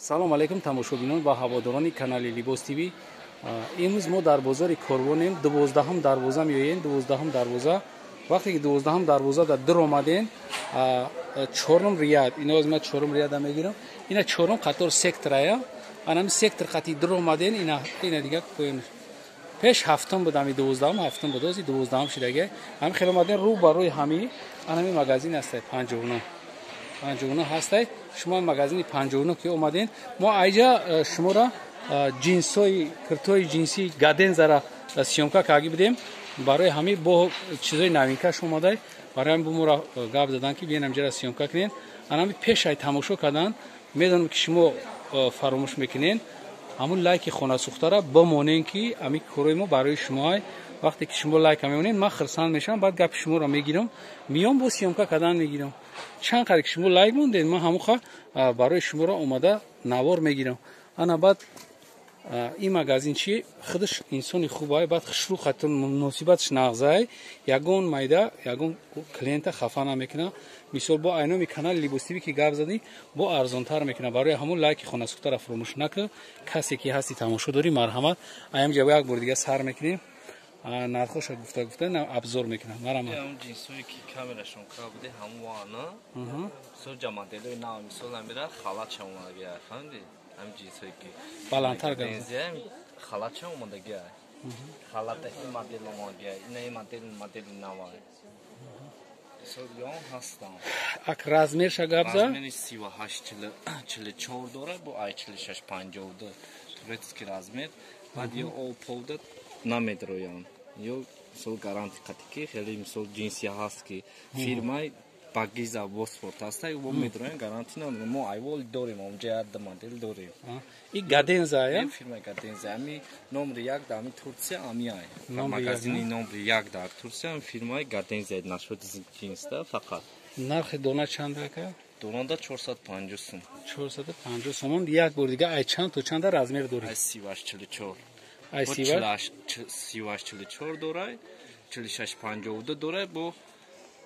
Салом алейкум, тамошобинон ва ҳаводорони канали Либос ТВ. Имрӯз мо дар бозори Корвонем, 12-ҳум дарвоза меоем, 12-ҳум дарвоза. Вақте ки 12-ҳум дарвоза дар дур омадем, чорум ряд, ино аз ман чорум ряда мегирам. Ина чорум қатор секторая. Анами сектор қати дур омадем, ина дига поён. Пеш ҳафтум буд, ами 12-ҳум, ҳафтум буд, ози 12-ҳум шидаге. Ҳами хел омадем рӯ ба рӯи ҳами, анами магазин ҳастай 59. 59 ҳастай. Шумо магазини 59 ки омаден, мо айҷа шуморо ҷинсои киртои ҷинсии Гадензара съёмка карда будем. Барои ҳамин бо чизои новинкаш омадай, барои ҳамин бо моро гап задан ки биён ҳамҷара съёмка кунем. Анами пешай тамошо кардан, медонам ки шумо фаромӯш мекунен, ҳамун лайки хонасӯхтара бимонен, ки ҳамин корои мо барои шумоай. Вақте ки шумо лайка мемонед, ман хирсанд мешавам, баъд гапи шуморо мегирам, миём бо съёмка кардан мегирам. Чанд қадр ки шумо лайк мондед, ман ҳамуха барои шуморо омада навор мегирам. Ана баъд ин магазин чи худаш инсони хубай, баъд хушрӯ хатр муносибатш нағзай, ягон майда ягон клиента хафа намекуна. Мисол, бо айноми канали Либос ТВ ки гап задӣ, бо арзонтар мекуна. Барои ҳамун лайки хонасӯхтара фуромӯш накун. Касе ки ҳасти, тамошо дорӣ, марҳамат. Аямҷа як бор дига сар мекунем, нархоша гуфта гуфта обзор мекунам. Марҳамат. Ҷинсое ки камерашон ка буде, ҳамуана мисол ҷа моделои нав, мисол амира халатша омадагия, фаҳмидӣ? Ҳамин ҷинсое ки баландтар. Халатша омадагия, халата ин модел омадагия, ина ин модел, модели нава, мисол ён ҳастам. Ак размерша гап за. Размери 38, 44 дора, бо ай 46, 52 турецкий размер. Баъд ё оповда намедроянд, ё мисол гаранти қатӣ, хеле мисол ҷинси ҳаст ки фирмаи Багиза, Босфорт ҳаста, во медроян, гаранти надорем. Мо айвол дорем, онҷа як модел дорем. И Гаденза я? Фирмаи Гаденза, ами номери як дар ами Турсия ами ай. Магазини номери як дар Турсия фирмаи Гаденза нашуд ҷинсда фақат. Нархи дона чанд, ака? Донада 450 сум. 450 сомон. Як бор дига, ай чанд то чанда размер дорӣ? Ай 38, 44. Ай 38, 38, 44 дорай, 46, 52 дорай, бо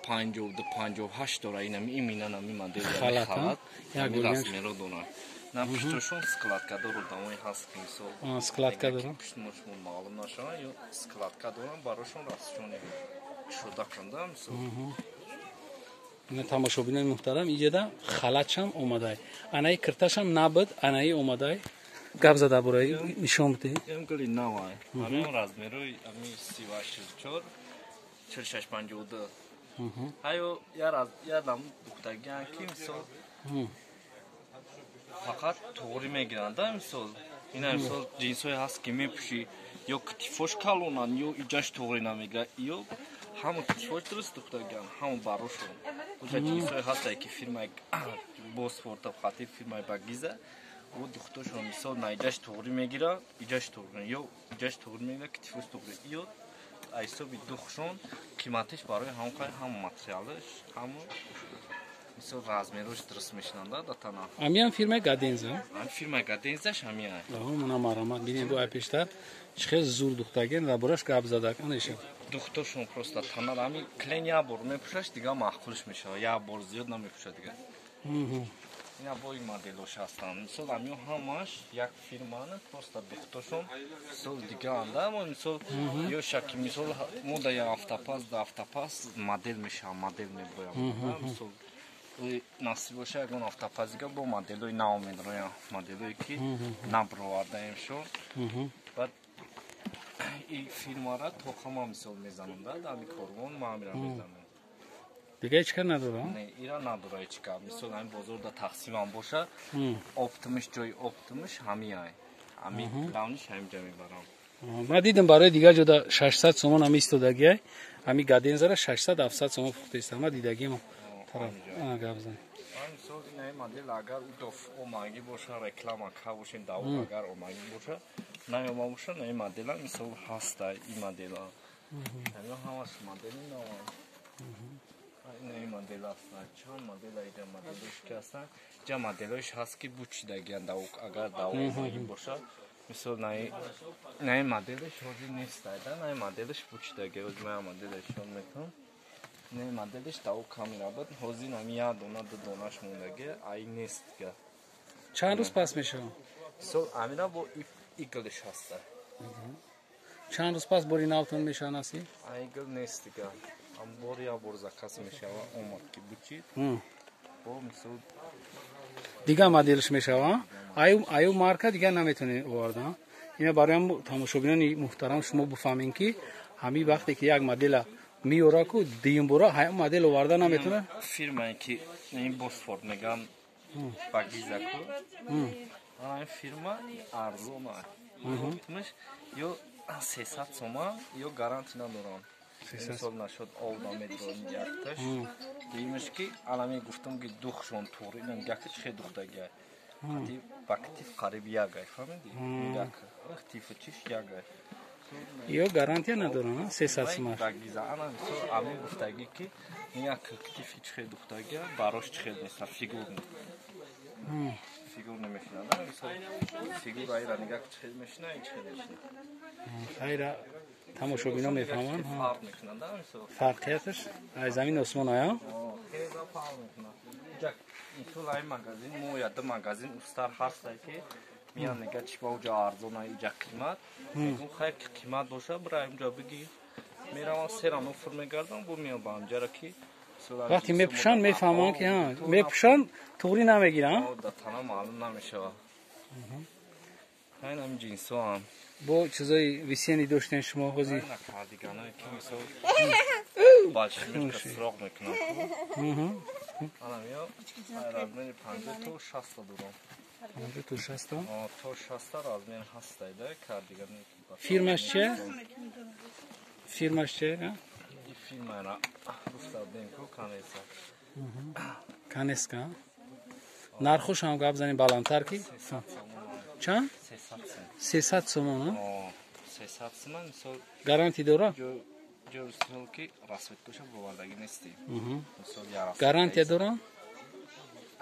52, 58 дорай. Инами именно нами модел. Халат размеро дорай. На пуштошон складка дору, дамои ҳаст ки мисол складка дорам. Пуштмошмон маълум нашавад, ё складка дорам, барошон растшони кушода кунда мисол. Ина, тамошобинони муҳтарам, иҷода халатшам омадай, анаи кирташам набуд, анаи омадай. Гап зада бураи нишон бидеҳ. Гули навай, ҳамин размерои ами 38, 44, 46, 52. Ҳайо ядам духтагиан ки мисол фақат туғрӣ мегиранд да. Мисол, ина мисол ҷинсое ҳаст ки мепӯшӣ, ё китифош калонанд, ё иҷаш туғрӣ намегирад, ё ҳама китифош дуруст духтагиан, ҳама барошон. Уҷа ҷинсое ҳастае ки фирмаи Босфорта, хати фирмаи Багиза, о духтошон мисол на иҷаш туғрӣ мегирад, иҷаш туғрӣ, ё иҷаш туғрӣ мегирад, китифош туғрӣ, ё ҳисоби духшон қиматиш барои ҳамқай, ҳама материалаш, ҳама мисол размерош дуруст мешинанда да тана. Амиам фирмаи Гаденза? Ами фирмаи Гадензаш ҳамиа. Мана, марҳамат, бинем, бо пештар чӣ хел зур духтаген ва бораш гап задак анаша. Духтошон просто танар ами клен як бор мепӯшаш, дига маъқулш мешавад, як бор зиёд намепӯшад дига. Ина бо ин моделош ҳастанд. Мисол, амиё ҳамаш як фирмаана, просто духтошон мисол дигаанда. Мисол, ё шаки мисол мо да як ҳафта пас, 2 ҳафта пас модел мешавад, модел меброям. Мисол, насиб боша, ягон ҳафта пас дига бо моделои нав медроям, моделое ки набровардаем шо. Баъд и фирмара тоқама мисол мезанам да ами Корвон ма амира мезанам. Дига ҳеч кар надора? Не, ира надора ҳеч кар. Мисол, ҳамин бозорда тақсимам боша, оптимиш, ҷои оптимиш ҳамиай, ҳами главниш ҳамин ҷа мебарам. Ман дидам, барои дигар ҷода 600 сомон ҳами истодагиай, ҳами Гадензара 600, 700 сомон фурӯхта. Ман дидагимо тараф гап зан. Мисол, инаи модел агар удоф омагӣ боша, реклама ка бошем, дав агар омагӣ боша, наёма боша, наи модела мисол ҳаста, и модела ҳамин ҳамаш модели нава. Инаи модел ҳастанд, чанд модела иҷа моделош ки ҳастанд, иҷа моделош ҳаст ки бучидагианд, агар дав омагӣ боша. Мисол, наи моделаш ҳозир нестайда, наи моделаш бучидаги. Ҳозир ман моделашон метавон, наи моделаш дав камера буд, ҳозир ҳами як дона, ду донаш мондаги, ай нест га. Чанд рӯз пас мешавад? Сол амина бо иглиш ҳаста. Чанд рӯз пас бори навтон мешавад наси? Игл нест дига. Ам бор я бор заказ мешава, омад ки бучид. Бо мисол дига моделш мешава. Аю марка дига наметонед оварда. Ина барои тамошобинони муҳтарам шумо бифаҳмем ки ҳамин вақте ки як модела меёра ку дуюм бора ҳамин модел оварда наметонад. Фирмае ки ин Босфорд меган багиза ку. Ана фирма арзон аст. Ё 300 сома ё гарантия надорам. Мисол нашуд овда медорам якташ. Дуюмаш ки алами гуфтам ки духшон туғри инам яки чӣ духтагия. Қати бактив қариб ягай, фаҳмидӣ? Як тифи чиш ягай. Ё гарантия надорам, 300 сома. Багиза ана мисол ами гуфтагӣ ки як тифи чӣ духтагия барош чӣ нест, фигур. Фигур намешинад. Мисол фигур айра нигоҳ чӣ мешина, чӣ мешина. Хайра тамошобино мефаҳманд. Фарқ мекунанд, мисол. Фарқияташ аз замин осмон ая? Хеле фарқ мекунад. Ҷак мисол ай магазин мо я ду магазин устар ҳастай ки меян мега чӣ ба уҷа арзон ай уҷа қимат. Мегӯм хайр ки қимат боша бира унҷа бигир. Меравам серам офр мегардам бо меям ба анҷара ки вақте мепӯшанд мефаҳманд ки мепӯшанд туғри намегиранд. Да тана маълум намешавад. Айн ҳамин ҷинсоам. Бо чизои висени доштен шумо ҳозир? Кардиганое ки мисол балшмирка суроғ мекунам. Анам ё размери 50 то 60 дорам. 50 то 60? То 60 размер ҳастайда кардигане. Фирмаш че? Фирмаш че? Фирмара гуфтадем ку Канеса. Канеска. Нархош ҳам гап занем баландтар ки? Чанд? 300 сомон. 300 сомон мисол. Гарантия дора? Ҷо мисол ки расветкоша бовардагӣ нестӣ. Мисол я Гарантия дора?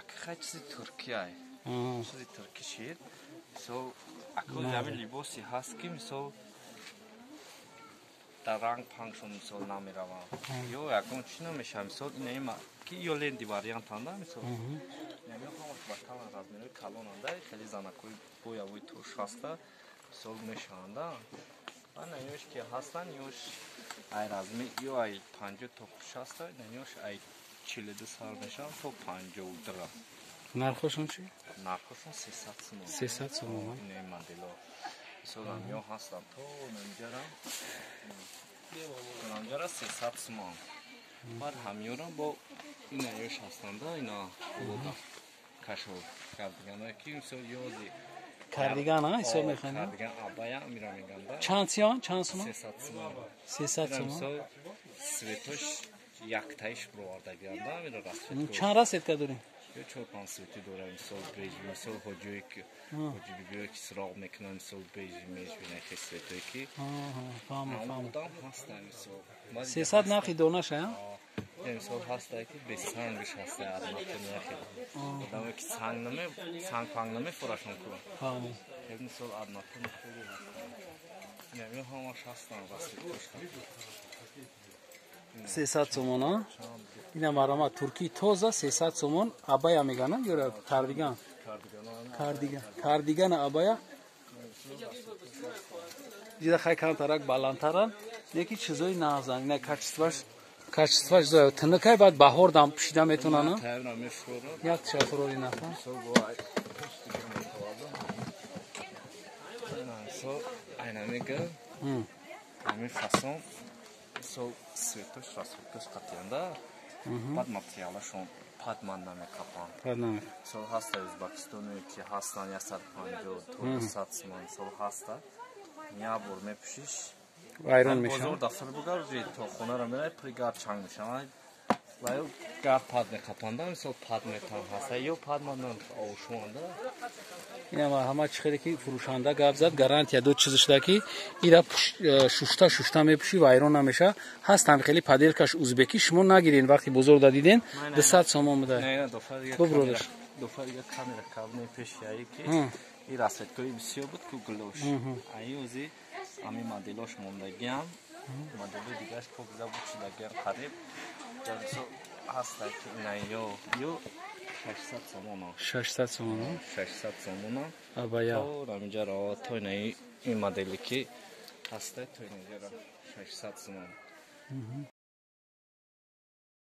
Ака хай чизи Туркия. Чизи турки шир. Мисол ака ҷами либоси ҳаст ки мисол дар ранг пангшон мисол намераванд. Ё ягон чӣ намешавад мисол инаи ки ё ленди вариантанда мисол. Яъне ҳамаш ба калон размерҳои калонанда хеле занакҳои боявои то 60 мисол мешаванда. Ана ёш ки ҳастанд ёш ай размер ё ай 50 то 60 ёш ай 42 сар мешаванд то 52. Нархошон чӣ? Нархошон 300 сомон. 300 сомон. Инаи модело. Мисол ё ҳастанд то намҷара. Намҷара 300 сомон. Баъд ҳамёра бо ина ёш ҳастанда ина бода кашол кардиганое ки мисол ёзи кардиган ҳисоб мехонед? Кардиган абая мира меганда. Чанд сиён? Чанд сомон? 300 сомон. 300 сомон. Мисол светош яктаиш бировардагианда мира расветко. Чанд расветка дорем? Ё 4-5 свети дорем мисол беж, мисол ҳоҷое ки ҳоҷи бибиё ки суроғ мекунанд мисол беж мешбинанд хе светое ки. Фаҳмам, фаҳмам. Одам ҳастанд мисол. 300 нархи донаша, я? Мисол ҳастае ки бесангш ҳастае адматонияхе. Одаме ки санг наме, санг панг намефурашон ку. Фаҳмам. Мисол адматон хеле ҳастанд. Инам ҳамаш ҳастанд расветош. 300 сомон, а? Ина марама турки тоза 300 сомон абая мегана ё кардиган? Кардиган. Кардиган абая. Дида хай кантарак баландтаран, лекин чизои нағзан, ина качествоаш зоя. Тинакай баъд баҳор дам пӯшида метонан, а? Як шафроли нафа. Айна мега. Ами фасон мисол светош расветош қатиянда баъд материалашон падман намекапанд. Мисол ҳаста Ӯзбекистоне ки ҳастанд 150 то 200 сомон мисол ҳаста. Як бор мепӯшиш вайрон мешавад. Бозор дафтар бугар то хонаро мерай пури гард чанг мешавад. Ва ё гард пад мекапанда мисол пад метан ҳаста ё падман овушонда. Ина ҳама чӣ хеле ки фурӯшанда гап зад гарантия дод чиз шуда ки ира шушта шушта мепӯшӣ вайрон намеша. Ҳастам хеле поделкаш узбекӣ шумо нагирен вақти бозор да диден 200 сомон буда. Бубродаш. Дофа дига камера кабне пешияи ки и расветкои бисёр буд ку гулош. Аи ози ами моделош мондагиам модели дигаш покиза буд шудагиам қариб. Мисол ҳаста ки ина ё 600 сомона. 600 сомона. 600 сомона. Абая. То рамиҷа ро то инаи ин модели ки ҳаста, то инаҷа 600 сомон.